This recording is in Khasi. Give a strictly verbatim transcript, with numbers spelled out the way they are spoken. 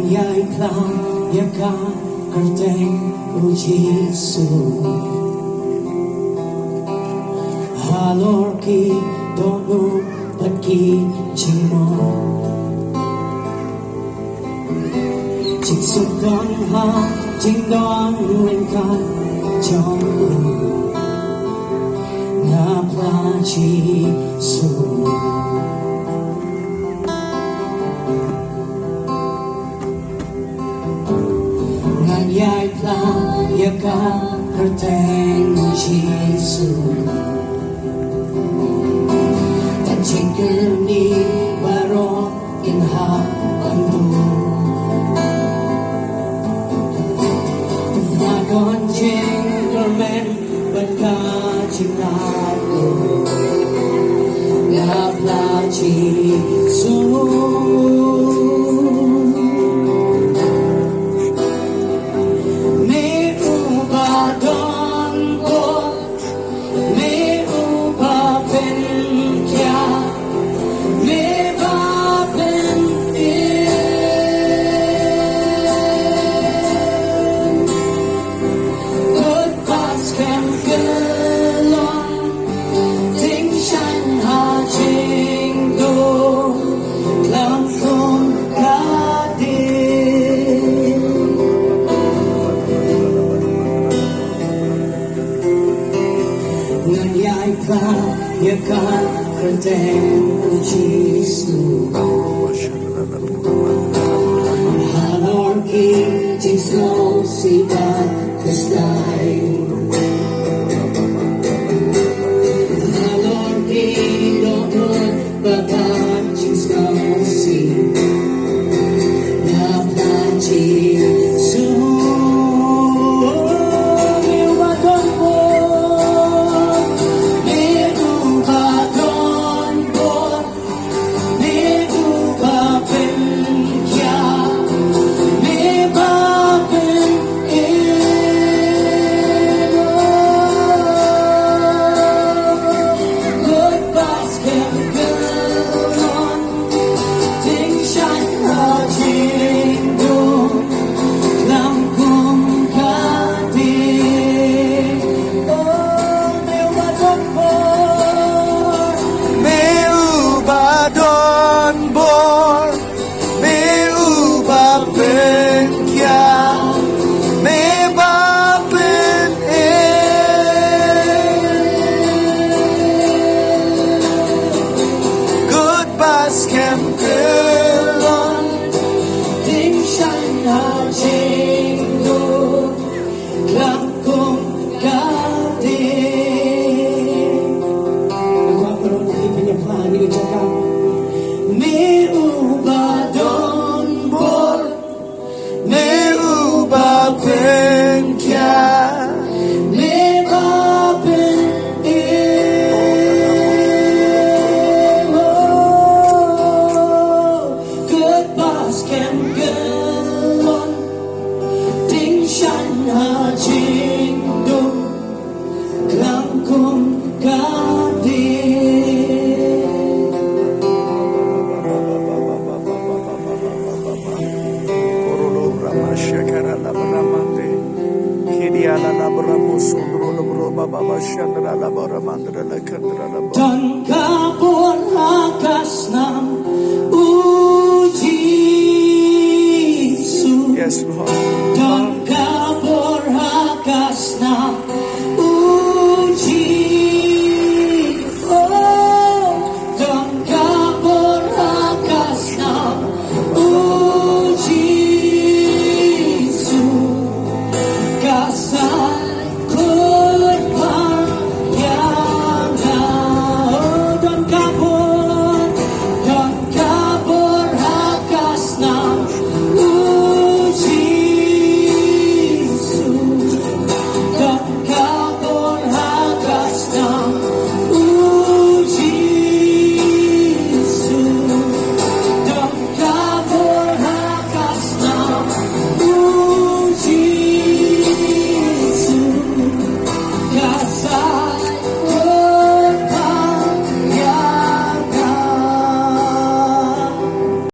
Ïai phla ïa ka kyrteng u Jisu halor ki dohnud bad ki jingmut. Jingsuk don ha jingdon ryngkat jong u. Nga phla Jisu. Ngan ïai phla ïa ka kyrteng Jisu. Tang jingkyrni baroh kin hap ban dur. Nga don jingkyrmen bad ka jinglaitluid. Nga phla Jisu. Me uba don bor, me uba pynkylla, me ba pynïaid. Kut ba skhem kyllon, tyngshaiñ ha jingdum, khlem kum ka ding. Ngan ïai phla ïa ka kyrteng u Jisu. Halor ki jingsngewsih bad ki stai. Halor ki dohnud bad ki jingsngewsih. Nga phla Jisu. Me uba don bor, me uba don bor, me uba pynkylla, me ba pynïaid. Kut ba skhem kyllon, tyngshaiñ ha jingdum, khlem kum ka ding. Oh, me uba don bor, me uba don bor, me uba pynkylla, me ba pynïaid. Kut ba skhem kyllon, tyngshaiñ ha jingdum, khlem kum ka ding. Nga kwah baroh ngi pynïaid phla ïa kane ka jaka. Me uba don bor, me uba pynkylla, me ba pynïaid. Kut ba skhem kyllon, tyngshaiñ ha jingdum, khlem kum ka ding. Korolo brama shakara la bramande. Kidia la la bramo sundro lo bro baba bashandra la bramandra la kandra la.